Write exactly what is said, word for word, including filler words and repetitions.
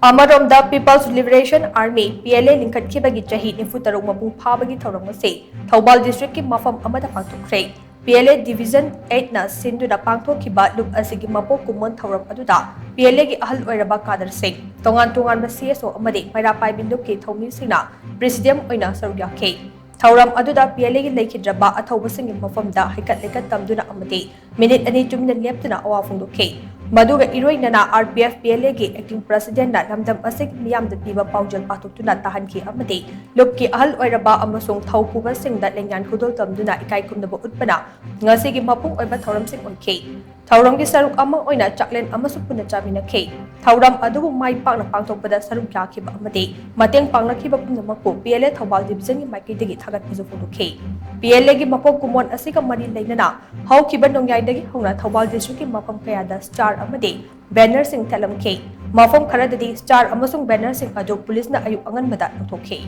ꯑꯃꯔꯣꯝꯗ, People's Liberation Army, P L A, ꯂꯤꯡꯈꯠꯈꯤꯕꯒꯤ ꯆꯍꯤ ꯅꯤꯐꯨ ꯇꯔꯨꯛ ꯃꯄꯨꯡ ꯐꯥꯕꯒꯤ ꯊꯧꯔꯝ ꯑꯁꯤ ꯊꯧꯕꯥꯜ district ꯀꯤ ꯃꯐꯝ ꯑꯃꯗ ꯄꯥꯡꯊꯣꯛꯈ꯭ꯔꯦ꯫ P L A Division eight ꯅ ꯁꯤꯟꯗꯨꯅ ꯄꯥꯡꯊꯣꯛꯈꯤꯕ ꯂꯨꯞ ꯑꯁꯤꯒꯤ ꯃꯄꯣꯛ ꯀꯨꯝꯑꯣꯟ ꯊꯧꯔꯝ ꯑꯗꯨꯗ P L A ꯒꯤ ꯑꯍꯜ ꯑꯣꯏꯔꯕ cadre ꯁꯤꯡ, ꯇꯣꯉꯥꯟ ꯇꯣꯉꯥꯟꯕ C S O ꯑꯃꯗꯤ ꯃꯩꯔꯥ ꯄꯥꯏꯕꯤ ꯂꯨꯞꯀꯤ ꯊꯧꯃꯤꯁꯤꯡꯅ president ꯑꯣꯏꯅ ꯁꯔꯨꯛ ꯌꯥꯈꯤ꯫ ꯊꯧꯔꯝ ꯑꯗꯨꯗ P L A ꯒꯤ ꯂꯩꯈꯤꯗ꯭ꯔꯕ ꯑꯊꯧꯕꯁꯤꯡꯒꯤ ꯃꯐꯝꯗ ꯍꯩꯀꯠ ꯂꯩꯀꯠ ꯇꯝꯗꯨꯅ ꯑꯃꯗꯤ ꯃꯤꯅꯤꯠ ꯑꯅꯤ ꯇꯨꯃꯤꯟꯅ ꯂꯦꯞꯇꯨꯅ ꯑꯋꯥ ꯐꯣꯡꯗꯣꯛꯈꯤ꯫ ꯃꯗꯨꯒ ꯏꯔꯣꯏꯅꯅ R P F P L A ꯒꯤ acting president ꯅ ꯂꯝꯗꯝ ꯑꯁꯤꯒꯤ ꯃꯤꯌꯥꯝꯗ ꯄꯤꯕ ꯄꯥꯎꯖꯦꯜ ꯄꯥꯊꯣꯛꯇꯨꯅ ꯇꯥꯍꯟꯈꯤ ꯑꯃꯗꯤ ꯂꯨꯞꯀꯤ ꯑꯍꯜ ꯑꯣꯏꯔꯕ ꯑꯃꯁꯨꯡ ꯊꯧ ꯄꯨꯕꯁꯤꯡꯗ ꯂꯦꯡꯌꯥꯟ ꯈꯨꯗꯣꯜ ꯇꯝꯗꯨꯅ ꯏꯀꯥꯏ ꯈꯨꯝꯅꯕ ꯎꯠꯄꯅ ꯉꯁꯤꯒꯤ ꯃꯄꯨꯡ ꯑꯣꯏꯕ ꯊꯧꯔꯝꯁꯤꯡ ꯑꯣꯏꯈꯤ꯫ ꯊꯧꯔꯝꯒꯤ ꯁꯔꯨꯛ ꯑꯃ ꯑꯣꯏꯅ ꯆꯥꯛꯂꯦꯟ ꯑꯃꯁꯨ ꯄꯨꯟꯅ ꯆꯥꯃꯤꯟꯅꯈꯤ꯫ ꯊꯧꯔꯝ ꯑꯗꯨꯕꯨ ꯃꯥꯏ ꯄꯥꯛꯅ ꯄꯥꯡꯊꯣꯛꯄꯗ ꯁꯔꯨꯛ ꯌꯥꯈꯤꯕ ꯑꯃꯗꯤ ꯃꯇꯦꯡ ꯄꯥꯡꯂꯛꯈꯤꯕ ꯄꯨꯝꯅꯃꯛꯄꯨ P L A Thoubal division ꯒꯤ ꯃꯥꯏꯀꯩꯗꯒꯤ ꯊꯥꯒꯠꯄꯁꯨ ꯐꯣꯡꯗꯣꯛꯈꯤ꯫ P L A ꯒꯤ ꯃꯄꯣꯛ ꯀꯨꯝꯑꯣꯟ ꯑꯁꯤꯒ ꯃꯔꯤ ꯂꯩꯅꯅ ꯍꯧꯈꯤꯕ ꯅꯣꯡꯌꯥꯏꯗꯒꯤ ꯍꯧꯅ ꯊꯧꯕꯥꯜ district ꯀꯤ ꯃꯐꯝ ꯀꯌꯥꯗ star ꯑꯃꯗꯤ banner ꯁꯤꯡ ꯊꯦꯠꯂꯝꯈꯤ꯫ ꯃꯐꯝ ꯈꯔꯗꯗꯤ star ꯑꯃꯁꯨꯡ banner ꯁꯤꯡ ꯑꯗꯨ police ꯅ ꯑꯌꯨꯛ ꯑꯉꯟꯕꯗ ꯂꯧꯊꯣꯛꯈꯤ꯫